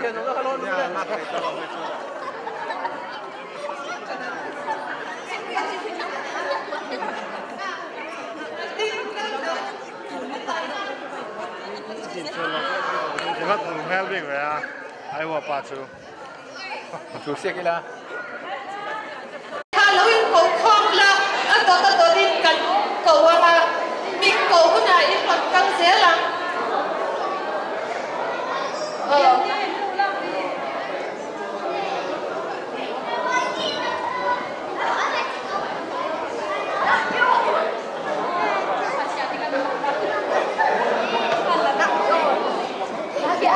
Kha lo in ko khawm la, a dawt a dawt in kan ko ang a, min ko hunah in rawn kal zel ang. Aw.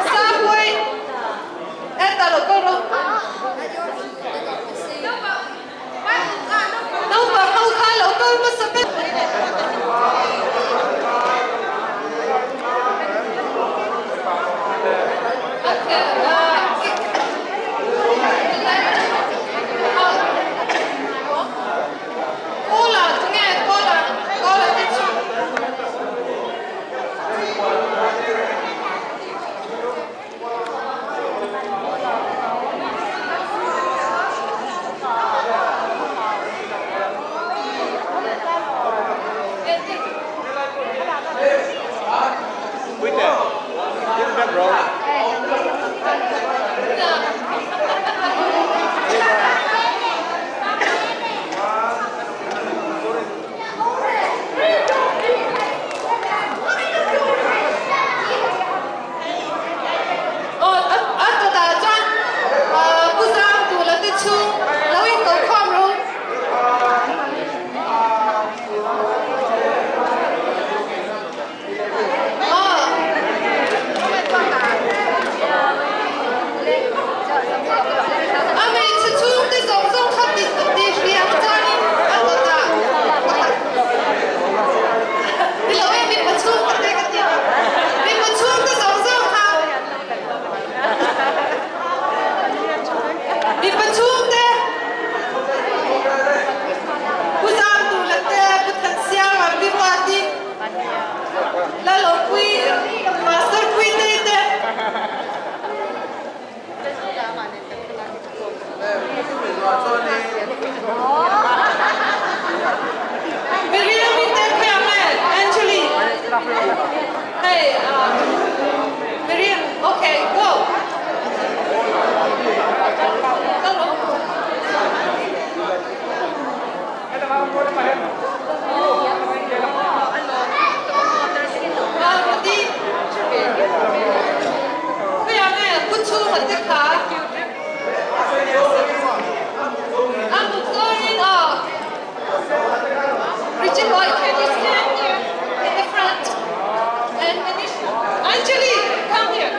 Sangpui, heta lo kal rawh. Naupang ho kha lo kal hmasa ber. Kawla tunge kawla kawla te chu. Aw a tawtah chuan Pu Zang Tula te chhung lo in ko khawm ru. Aw. A hmeichhe chhung te zawng zawng kha ti ti hriam chuanin a tawtah pakhat ti lo e mipa chhung ka te ka ti a mipa chhung te zawng zawng kha mipa chhung te Pu Zangtula te Pu Thansianga Pi Ruati Lalawpui Pastor Puitei te. Miriam i te khiang e, Anjali. Hey, Miriam, okay, go. Kal rawh. Ralruti, Khiang e, Pu Chhunga te kha. A mut laiin a Richie Boy, can you stand here in the front? And Manisha, Anjali, come here.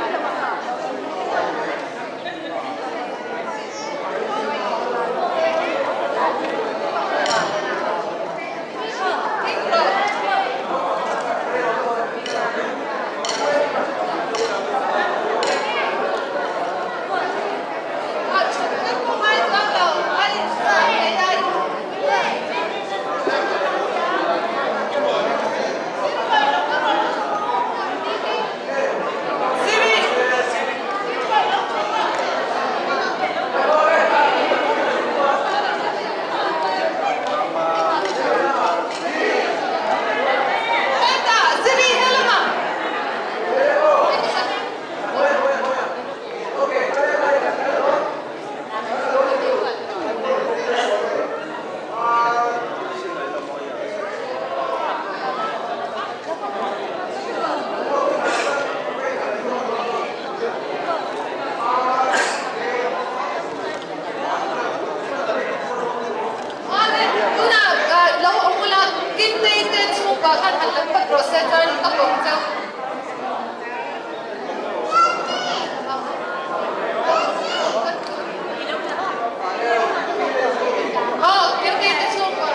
Awle, tunah lo awm ula, Kimtei te chhungkua khan han la phawt rawh se chuan ka kawm chauh. Aw, Kimtei te chhungkua.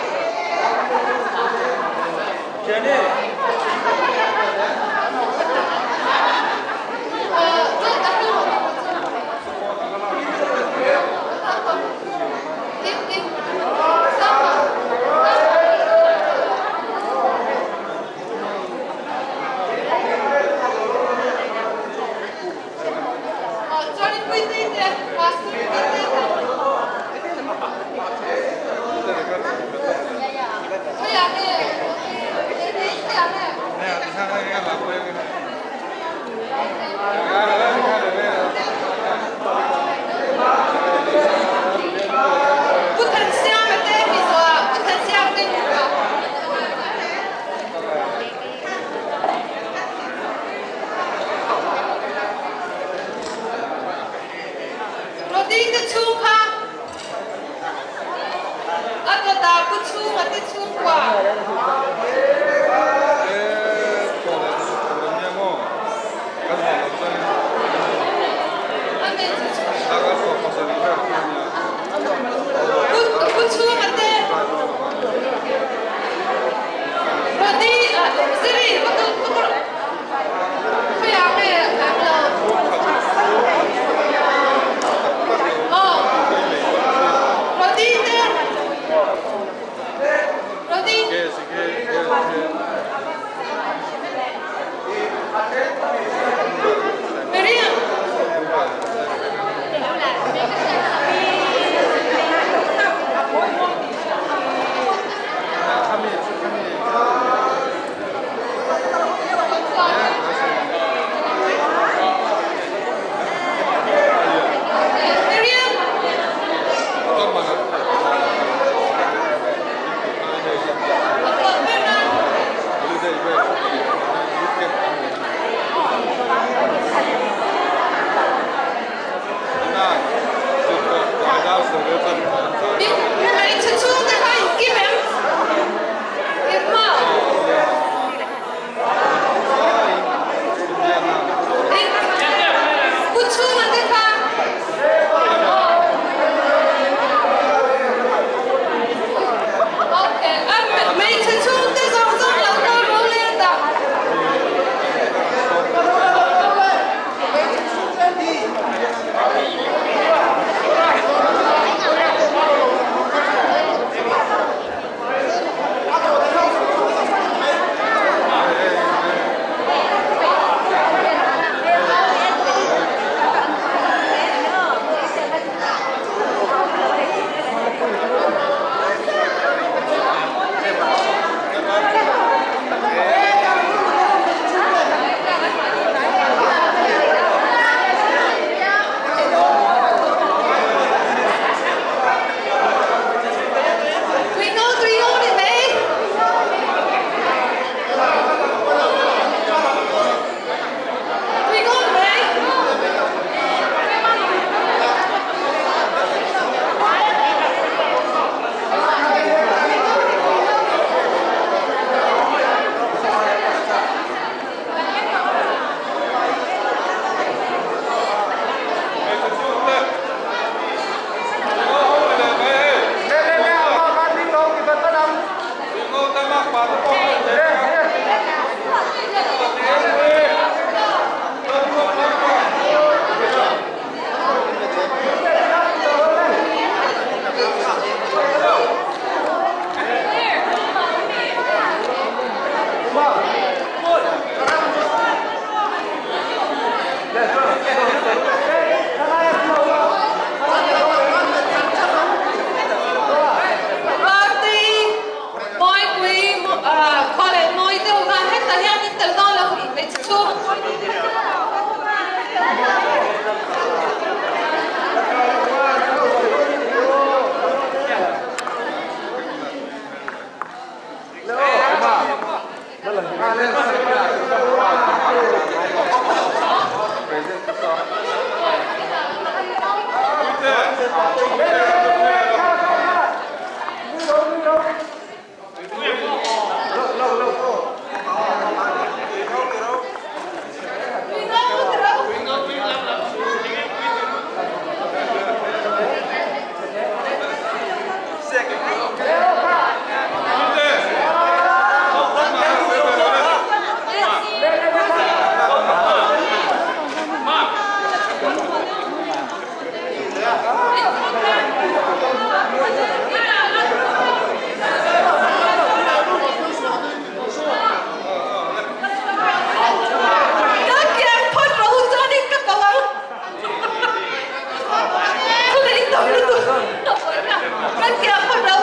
Ka kiang phawt lo.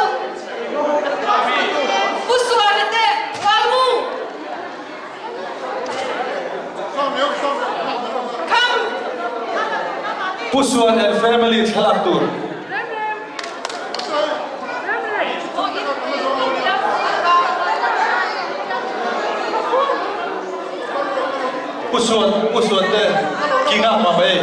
Pu Suan and family thlalak tur. Pu Suan, Pu Suan te king ah ma mai.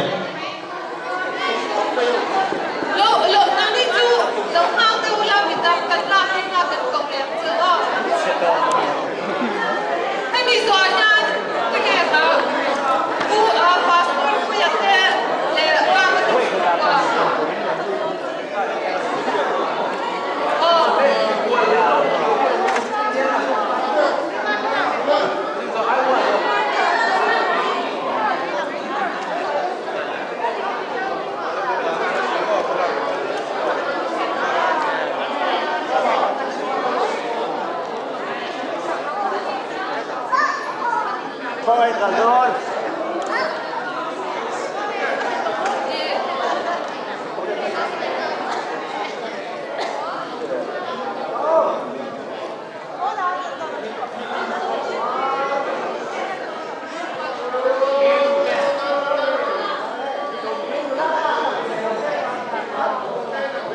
Lo, lo, nangni chu lo nghak deuh ula midang kan lak hi nghak kan ko leh ang chu aw. Hemi zawh hian tinge kha Pu a Pastor Puia te leh Rama te chhungkua aw.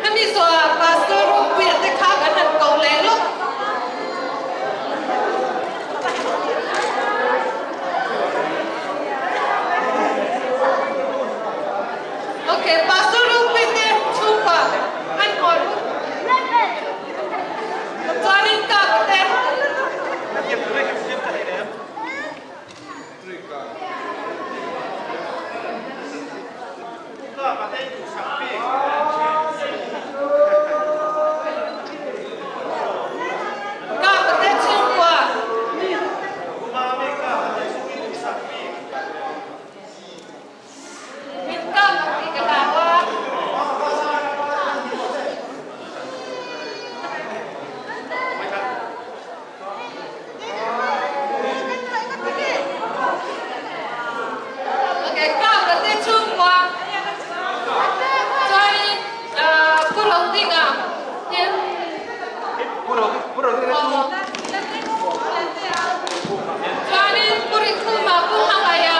Hemi zawhah Pastor Ropuia te kha kan han ko leh lawk. Ok, Pastor Ropuia te chhungkua han hawn u. Chuanin kap te. Kap te chhungkua. Min kap ang tih ka hlau a. Okay, kap te chhungkua. Chuanin Pu Rodinga hian Chuanin Pu Rinkhuma, Pu Hmangaia.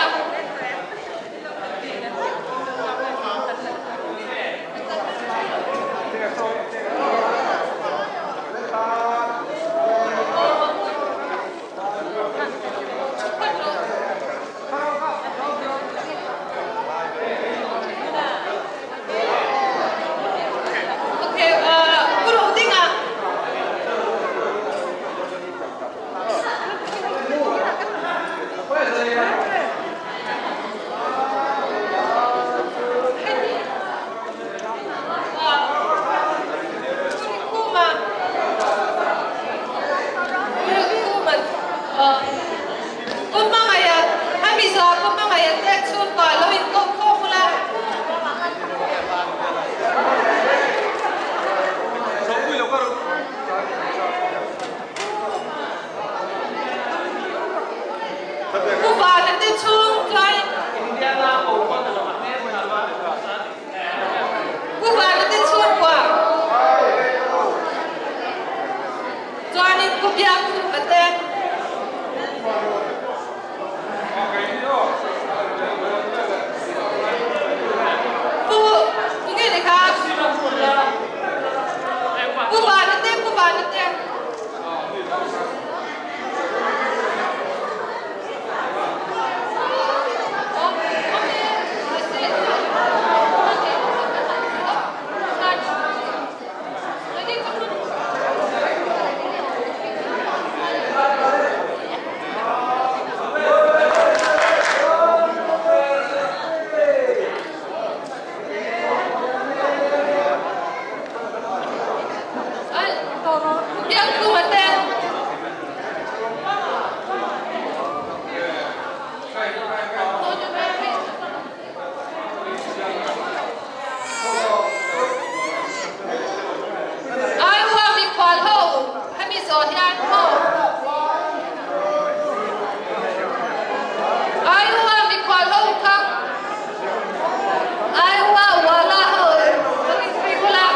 Okay, Pu Rodinga. Kuma Kuma Pu Hmangaia a Mizo Pu Hmangaia te chhungkua lo in ko khawm ula. Pu Vana te chhung tlai. Pu Vana te chhungkua chuanin Pu Biakkhuma te. Pu tunge ni kha? Pu Vana te, Pu Vana te. Iowa mikhual ho hemi zawh hian maw? Iowa mikhual ho kha Iowa Walla ho lo inzui bula.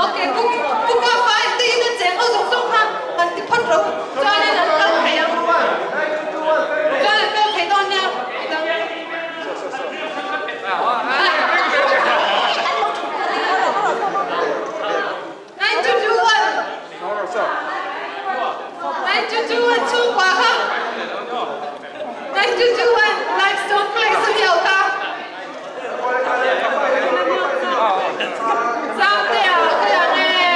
Ok, pu pu ka fai te in cheng ho zong zong kha han ti phot ro. Zamtea ka lang e.